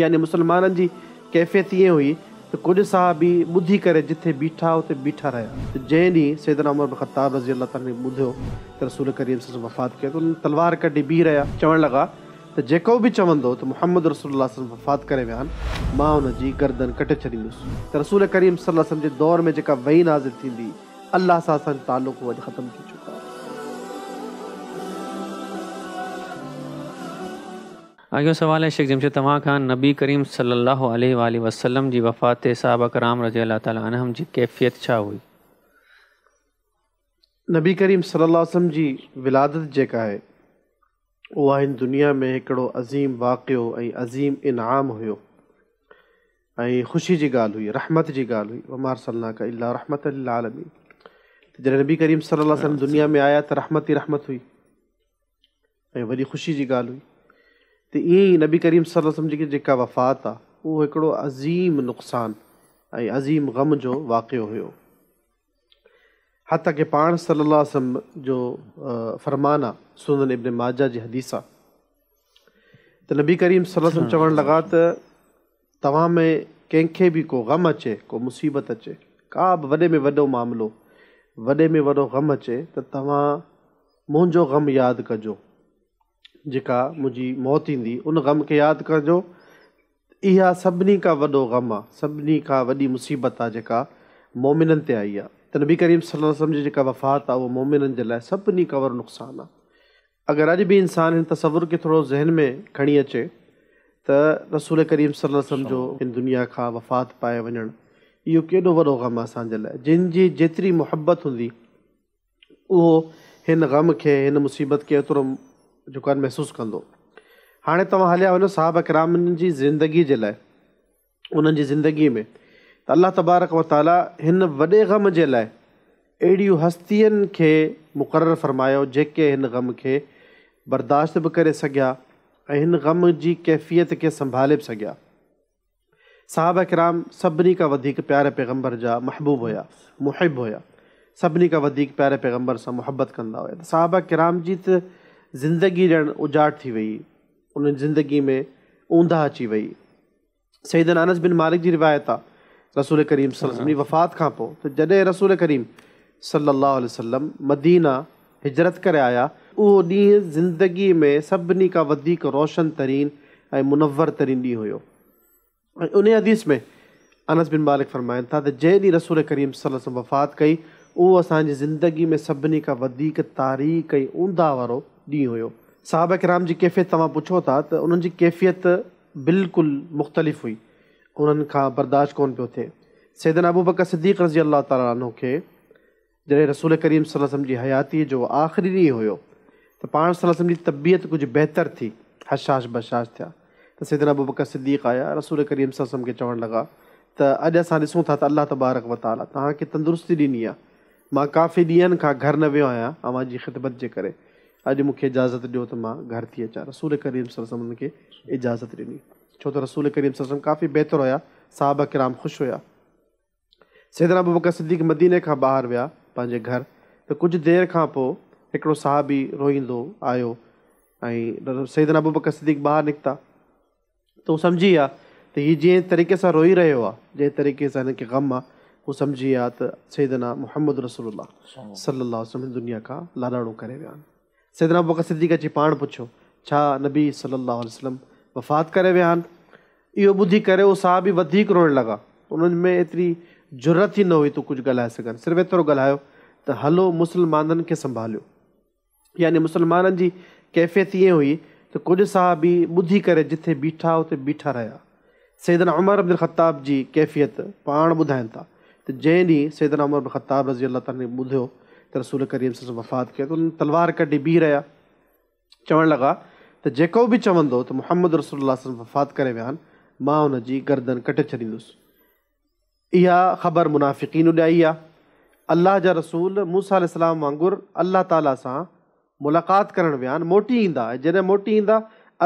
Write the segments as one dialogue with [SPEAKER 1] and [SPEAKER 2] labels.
[SPEAKER 1] يعني مسلمانن جي ڪيفيت ائين هئي ته ڪجهه صحابي ٻڌي ڪري جٿي بيٺا اتي بيٺا رهيا ته جنهن ڏينهن سيدنا عمر بن خطاب رضي الله تعالٰي عنه ٻڌيو ته رسول ڪريم صلي الله عليه وسلم وفات ڪئي ته انهن تلوار ڪڍي بيهي رهيا چوڻ لڳا ته جيڪو به چوندو ته محمد رسول الله صلي الله عليه وسلم وفات ڪري ويا آهن مان ان جي گردن ڪٽي ڇڏيندس ته رسول ڪريم صلي الله عليه وسلم جي دور ۾ جيڪا وحي نازل ٿيندي الله سان اسان جو تعلق اهو اڄ ختم ٿي چڪو آهي.
[SPEAKER 2] اڳيون سوال آهي شيخ جمشيد توهان کان نبي ڪريم صلي الله عليه واٰله وسلم جي وفات تي صحابه ڪرام رضي الله تعالٰي عنهم جي ڪيفيت ڇا هئي؟
[SPEAKER 1] نبي ڪريم صلي الله عليه وسلم جي ولادت جيڪا آهي اها هن دنيا ۾ هڪڙو عظيم واقعو ۽ عظيم انعام هيو ۽ خوشي جي ڳالهه هئي رحمت جي ڳالهه هئي وما ارسلناک الا رحمة للعالمين ته جڏهن نبي ڪريم صلي الله عليه وسلم دنيا ۾ آيا ته رحمت ئي رحمت هئي. ۽ وڏي خوشي جي ڳالهه هئي ته ائين ئي نبي ڪريم صلي الله عليه وسلم جي جيڪا وفات آ اهو هڪڙو عظيم نقصان ۽ عظيم غم جو واقعو هيو حتيٰ ڪه پاڻ صلي الله عليه وسلم جو فرمان آ سنن ابن ماجه جي حديث آ ته نبي ڪريم صلي الله عليه وسلم چوڻ لڳا ته توهان ۾ ڪنهن کي به ڪو غم اچي ڪو مصيبت اچي ڪا به وڏي ۾ وڏو معاملو وڏي ۾ وڏو غم اچي ته توهان منهنجو غم ياد ڪجو، جيڪا منهنجي موت ايندي، ان غم کي ياد ڪجو، اها سڀني کان وڏو غم آ، سڀني کان وڏي مصيبت آ جيڪا مؤمنن تي آئي آ. ته نبي ڪريم صلي الله عليه وسلم جي جيڪا وفات آ اهو مؤمنن جي لاء سڀني کان وڏو نقصان آ. اگر اڄ به انسان هن تصور کي ٿورو ذهن ۾ کڻي اچي ته رسول ڪريم صلي الله عليه وسلم جو هن دنيا کان وفات پائي وڃڻ اهو ڪيڏو وڏو غم آ اسان جي لاء، جن جي جيتري محبت هوندي اهو هن غم کي، هن مصيبت کي ايترو جيڪو آهي محسوس ڪندو. هاڻي توهان هليا وڃو صحابه ڪرامن جي زندگي جي لاء، انهن جي زندگي ۾ ته الله تبارڪ و تعاليٰ هن وڏي غم جي لاء اهڙيون هستين کي مقرر فرمايو جيڪي هن غم کي برداشت به ڪري سگهيا ۽ هن غم جي ڪيفيت کي سنڀالي به سگهيا. صحابه ڪرام سڀني کان وڌيڪ پياري پيغمبر جا محبوب هيا، محب هيا، سڀني کان وڌيڪ پياري پيغمبر سان محبت ڪندا هيا ته صحابه ڪرام جي ته زندگي ڄڻ اجاٽ ٿي وئي، انهن جي زندگي ۾ اونداهه اچي وئي. سيدنا انس بن مالڪ جي روايت آ رسول ڪريم صلي الله عليه وسلم جي وفات کان پوء ته جڏهن رسول ڪريم صلي الله عليه وسلم مدينه هجرت ڪري آيا، اهو ڏينهن زندگي ۾ سڀني کان وڌيڪ روشن ترين ۽ منور ترين ڏينهن هيو ۽ انهي حديث ۾ انس بن مالڪ فرمائن ٿا ته جنهن ڏينهن رسول ڪريم صلي الله عليه وسلم وفات ڪئي اهو اسان جي زندگي ۾ سڀني کان وڌيڪ تاريڪ ۽ اونداهه وارو ڏينهن هيو. صحابه ڪرام جي ڪيفيت توهان پڇو ٿا ته انهن جي ڪيفيت بلڪل مختلف هئي، انهن کان برداشت ڪونه پيو ٿئي. سيدنا ابوبڪر صديق رضي الله تعالٰي عنه کي جڏهن رسول ڪريم صلي الله عليه وسلم جي حياتيء جو آخري ڏينهن هيو ته پاڻ صلي الله عليه وسلم جي طبيعت ڪجهه بهتر ٿي، هشاش بشاش ٿيا ته سيدنا ابوبڪر صديق آيا، رسول ڪريم صلي الله عليه وسلم کي چوڻ لڳا ته اڄ اسان ڏسون ٿا ته الله تبارڪ و تعاليٰ توهان کي تندرستي ڏني آهي، مان ڪافي ڏينهن کان گهر نه ويو آهيان اوهان جي خدمت جي ڪري، اڄ مون کي اجازت ڏيو ته مان گهر ٿي اچان، رسول ڪريم صلي الله عليه وسلم انهن کي اجازت ڏني، ڇو ته رسول ڪريم صلي الله عليه وسلم ڪافي بهتر هيا، صحابه ڪرام خوش هيا. سيدنا ابوبڪر صديق مديني کان ٻاهر ويا پنهنجي گهر ته ڪجهه دير کان پوء هڪڙو صحابي روئيندو آيو ۽ سيدنا ابوبڪر صديق ٻاهر نڪتا ته هو سمجهي ويا ته هي جنهن طريقي سان روئي رهيو آهي جنهن طريقي سان هن کي غم آهي هو سمجهي ويا ته سيدنا محمد رسول الله صلي الله عليه وسلم هن دنيا کان لاڏاڻو ڪري ويا آهن. سيدنا ابوبڪر صديق اچي پاڻ پڇيو، ڇا نبي صلّي الله عليه وسلّم وفات ڪري ويا آهن؟ اهو ٻڌي ڪري اهي صحابي وڌيڪ روئڻ لڳا. انهن ۾ ايتري جرئت ئي نه هئي ته ڪجهه ڳالهائي سگهن. صرف ايترو ڳالهايو ته هلو مسلمانن کي سنڀاليو. يعني مسلمانن جي ڪيفيت ائين هئي ته ڪجهه صحابي ٻڌي ڪري جٿي بيٺا اتي بيٺا رهيا. سيدنا عمر بن خطاب جي ڪيفيت پاڻ ٻڌائن ٿا ته جنهن ڏينهن سيدنا عمر بن خطاب رضي الله تعالٰي عنه ٻڌيو ته رسول ڪريم صلي الله عليه وسلم وفات ڪئي ته انهن تلوار ڪڍي بيهي رهيا چوڻ لڳا ته جيڪو به چوندو ته محمد رسول الله صلي الله عليه وسلم وفات ڪري ويا آهن مان ان جي گردن ڪٽي ڇڏيندس. اها خبر منافقين اڏائي آ. الله جا رسول موسيٰ عليه السلام وانگر الله تعاليٰ سان ملاقات ڪرڻ ويا آهن، موٽي ايندا ۽ جڏهن موٽي ايندا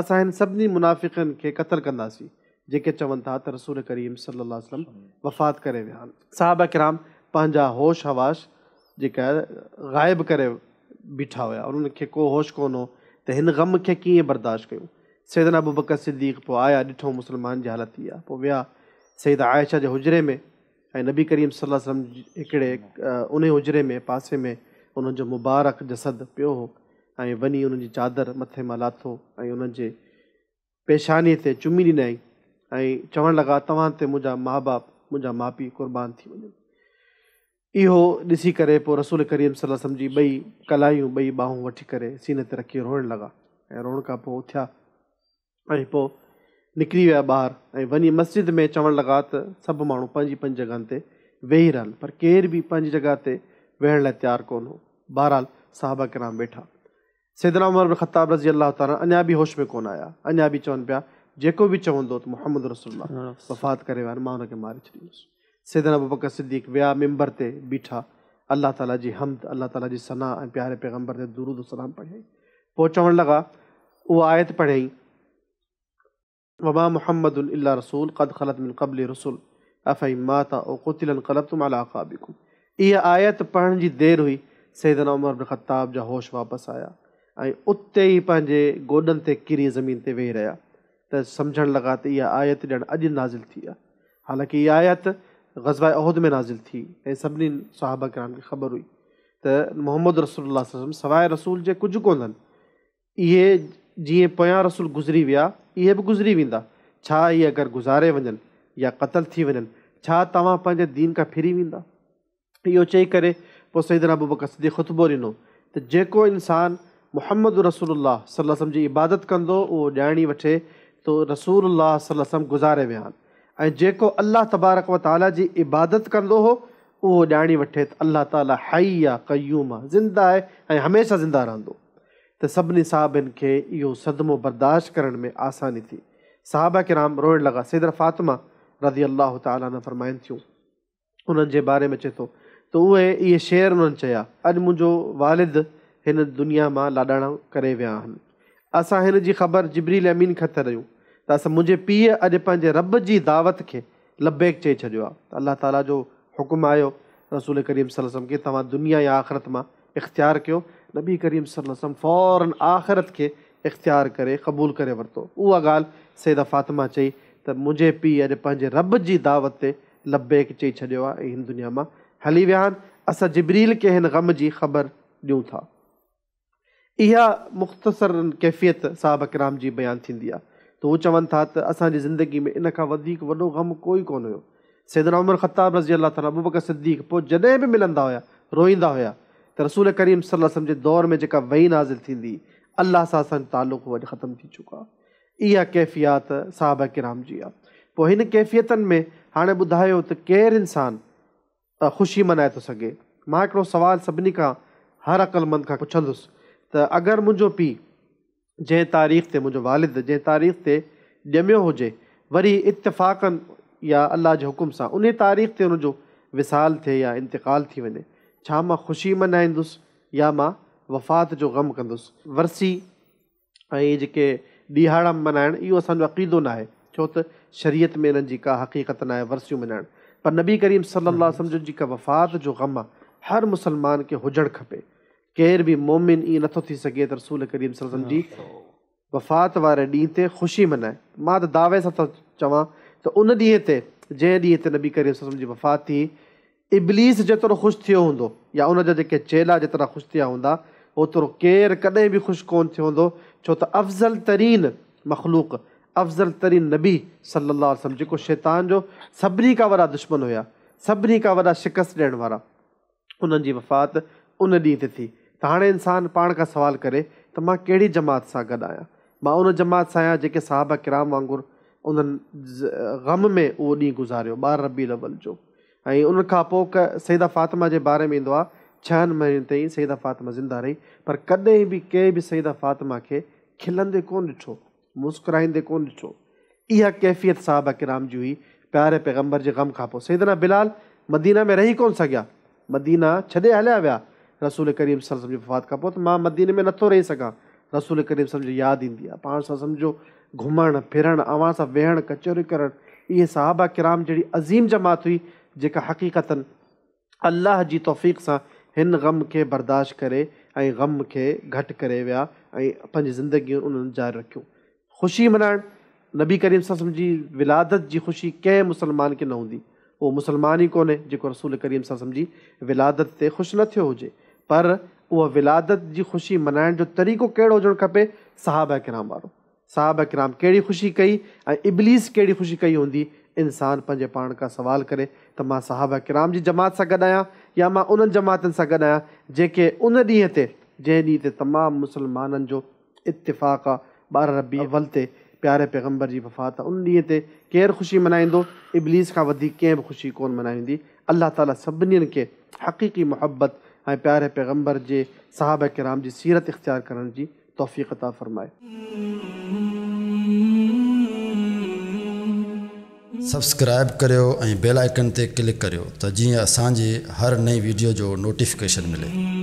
[SPEAKER 1] اسان هن سڀني منافقن کي قتل ڪنداسين، جيڪي چون ٿا ته رسول ڪريم صلي الله عليه وسلم وفات ڪري ويا آهن. صحابه ڪرام پنهنجا هوش حواس جيڪا غائب ڪري بيٺا هيا، انهن کي ڪو هوش ڪونه هو ته هن غم کي ڪيئن برداشت ڪيون. سيدنا ابوبڪر صديق پوء آيا، ڏٺو مسلمان جي حالت اها، پوء ويا سيده عائشه جي حجري ۾ ۽ نبي ڪريم صلي الله عليه وسلم هڪڙي انهي حجري ۾ پاسي ۾ انهن جو مبارڪ جسد پيو هو ۽ وڃي انهن جي چادر مٿي مان لاٿو ۽ انهن جي پيشانيء تي چمي ڏنائين ۽ چوڻ لڳا، توهان تي منهنجا ماء باپ، منهنجا ماء پيء قربان ٿي وڃن. اهو ڏسي ڪري پوء رسول ڪريم صلي الله عليه وسلم جي ٻئي ڪلائيون، ٻئي ٻانهون وٺي ڪري سيني تي رکي روئڻ لڳا ۽ روئڻ کان پوء اٿيا ۽ پوء نڪري ويا ٻاهر ۽ وڃي مسجد ۾ چوڻ لڳا ته سڀ ماڻهو پنهنجي پنهنجي جڳهن تي ويهي رهن پر ڪير به پنهنجي جڳهه تي ويهڻ لاء تيار ڪونه هو. بهرحال صحابه ڪرام ويٺا. سيدنا عمر بن خطاب رضي الله تعالٰي عنه اڃا به هوش ۾ ڪونه آيا، اڃا به چون پيا، جيڪو به چوندو ته محمد رسول الله وفات ڪري ويا آهن، مان ان کي ماري ڇڏيندس. سيدنا ابوبڪر صديق ويا منبر تي بيٺا، الله تعالٰي جي حمد، الله تعالٰي جي ثنا ۽ پياري پيغمبر تي درود و سلام پڙهيائين. پوء چوڻ لڳا، اها آيت پڙهيائين. وما محمد الا رسول قد خلت من قبله الرسل افان مات او قتل انقلبتم علي اعقابڪم اها آيت پڙهڻ جي دير هئي سيدنا عمر بن خطاب جا هوش واپس آيا ۽ اتي ئي پنهنجي گوڏن تي ڪري زمين تي ويهي رهيا ته سمجهڻ لڳا ته اها آيت ڄڻ اڄ نازل ٿي آهي حالانڪه اها آيت غزوه احد ۾ نازل ٿي ۽ سڀني صحابه ڪرام کي خبر هئي ته محمد رسول الله صلي الله عليه وسلم سواء رسول جي ڪجهه ڪونهن اهي جيئن پويان رسول گذري ويا، اهي به گذري ويندا. ڇا اهي اگر گذاري وڃن يا قتل ٿي وڃن، ڇا توهان پنهنجي دين کان ڦري ويندا؟ اهو چئي ڪري پوء سيدنا ابوبڪر صديق خطبو ڏنو ته جيڪو انسان محمد رسول الله صلي الله عليه وسلم جي عبادت ڪندو اهو ڄاڻي وٺي ته رسول الله صلي الله عليه وسلم گذاري ويا آهن ۽ جيڪو الله تبارڪ و تعالي جي عبادت ڪندو هو اهو ڄاڻي وٺي ته الله تعالي حي آ قيوم آ زنده آهي ۽ هميشه زنده رهندو. ته سڀني صحابين کي اهو صدمو برداشت ڪرڻ ۾ آساني ٿي. صحابه ڪرام روئڻ لڳا. سيدره فاطمه رضي الله تعالٰي عنها فرمائن ٿيون، انهن جي باري ۾ اچي ٿو ته اهي اهي شعر انهن چيا، اڄ منهنجو والد هن دنيا مان لاڏاڻو ڪري ويا آهن. اسان هن جي خبر جبريل امين کان ٿا ڏيون ته اسان منهنجي پيء اڄ پنهنجي رب جي دعوت کي لبيڪ چئي ڇڏيو آهي ته الله تعاليٰ جو حڪم آيو رسول ڪريم صلي الله عليه وسلم کي توهان دنيا يا آخرت مان اختيار ڪيو، نبي ڪريم صلي الله عليه وسلم فوراً آخرت کي اختيار ڪري قبول ڪري ورتو. اها ڳالهه سيده فاطمه چئي ته منهنجي پيء اڄ پنهنجي رب جي دعوت تي لبيڪ چئي ڇڏيو آهي ۽ هن دنيا مان هلي ويا آهن، اسان جبريل کي هن غم جي خبر ڏيون ٿا. اها مختصراً ڪيفيت صحابه ڪرام جي بيان ٿيندي آهي ته هو چون ٿا ته اسان جي زندگي ۾ ان کان وڌيڪ وڏو غم ڪوئي ڪونه هيو. سيدنا عمر خطاب رضي الله تعالٰي ابوبڪر صديق پوء جڏهن به ملندا هيا روئيندا هيا ته رسول ڪريم صلي الله عليه وسلم جي دور ۾ جيڪا وحي نازل ٿيندي هئي الله سان اسان جو تعلق هو اڄ ختم ٿي چڪو آهي. اها ڪيفيات صحابه ڪرام جي آهي. پوء هن ڪيفيتن ۾ هاڻي ٻڌايو ته ڪير انسان خوشي منائي ٿو سگهي. مان هڪڙو سوال سڀني کان هر عقلمند کان پڇندس ته اگر منهنجو پيء جنهن تاريخ تي منهنجو والد جنهن تاريخ تي ڄميو هجي وري اتفاقاً يا الله جي حڪم سان انهي تاريخ تي ان جو وصال ٿئي يا انتقال ٿي وڃي ڇا مان خوشي منائيندس يا مان وفات جو غم ڪندس. ورسي ۽ اهي جيڪي ڏيهاڙا ملهائڻ اهو اسان جو عقيدو ناهي ڇو ته شريعت ۾ انهن جي ڪا حقيقت ناهي ورسيون ملهائڻ پر نبي ڪريم صلي الله عليه وسلم جن جي ڪا وفات جو غم هر مسلمان کي هجڻ کپي ڪير به مومن ائين نٿو ٿي سگهي ته رسول ڪريم صلي الله عليه وسلم جي وفات واري ڏينهن تي خوشي ملهائي مان ته دعوي سان ٿو چوان ته ان ڏينهن تي جنهن ڏينهن تي نبي ڪريم صلي الله عليه وسلم جي وفات ٿي ابليس جيترو خوش ٿيو هوندو يا ان جا جيڪي چيلا جيترا خوش ٿيا هوندا، اوترو ڪير ڪڏهن به خوش ڪونه ٿيو هوندو، ڇو ته افضل ترين مخلوق، افضل ترين نبي صلّي الله عليه وسلّم جيڪو شيطان جو سڀني کان وڏا دشمن هيا، سڀني کان وڏا شڪست ڏيڻ وارا، انهن جي وفات ان ڏينهن تي ٿي ته هاڻي انسان پاڻ کان سوال ڪري ته مان ڪهڙي جماعت سان گڏ آهيان؟ مان ان جماعت سان آهيان جيڪي صحابه ڪرام وانگر انهن غم ۾ اهو ڏينهن گذاريو، 12 ربيع الاول جو. ۽ ان کان پوء سيده فاطمه جي باري ۾ ايندو آهي، ڇهن مهينن تائين سيده فاطمه زنده رهي، پر ڪڏهن به ڪنهن به سيده فاطمه کي کلندي ڪونه ڏٺو، مسڪرائيندي ڪونه ڏٺو. اها ڪيفيت صحابه ڪرام جي هئي، پياري پيغمبر جي غم کان پوء. سيدنا بلال مدينه ۾ رهي ڪونه سگهيا، مدينه ڇڏي هليا ويا، رسول ڪريم صلي الله عليه وسلم جي وفات کان پوء ته مان مديني ۾ نٿو رهي سگهان، رسول ڪريم صلي الله عليه وسلم جي ياد ايندي آهي، پاڻ صلي الله عليه وسلم جو گهمڻ ڦرڻ، اوهان سان ويهڻ، ڪچهري ڪرڻ، اهي صحابه ڪرام جهڙي عظيم جماعت هئي جيڪا حقيقتاً الله جي توفيق سان هن غم کي برداشت ڪري ۽ غم کي گهٽ ڪري ويا ۽ پنهنجي زندگيون انهن جاري رکيون. ख़ुशी मल्हाइण, नबी करीम सल्लल्लाहु अलैहि वसल्लम जी विलादत जी ख़ुशी कंहिं मुसलमान खे न हूंदी, उहो मुसलमान ई कोन्हे जेको रसूल करीम सल्लल्लाहु अलैहि वसल्लम जी विलादत ते ख़ुशि न थियो हुजे। पर उहा विलादत जी ख़ुशी मल्हाइण जो तरीक़ो कहिड़ो हुजणु खपे? सहाबा किराम वारो। सहाबा किराम कहिड़ी ख़ुशी कई ऐं इबलीस कहिड़ी ख़ुशी कई हूंदी? इंसान पंहिंजे पाण खां सवाल करे त मां सहाबा किराम जी जमात सां गॾु आहियां या मां उन्हनि जमातनि सां गॾु आहियां जेके उन ॾींहं ते, जंहिं ॾींहं ते तमामु मुसलमाननि जो इत्तिफ़ाक़ आहे, 12 रबी अव्वल ते प्यारे पैगंबर जी वफ़ात आहे, उन ॾींहं ते केरु ख़ुशी मल्हाईंदो? इबलीस खां वधीक कंहिं बि ख़ुशी कोन मल्हाई हूंदी। अलाह ताला सभिनीनि खे हक़ीक़ी मुहबत ऐं प्यारे पैगंबर जे सहाबा किराम जी सीरत इख़्तियार करण जी तौफ़ीक़ अता फ़रमाए।
[SPEAKER 3] सब्सक्राइब करियो ऐं बेल आइकन ते क्लिक करियो त जीअं असांजी हर नई वीडियो जो नोटिफिकेशन मिले।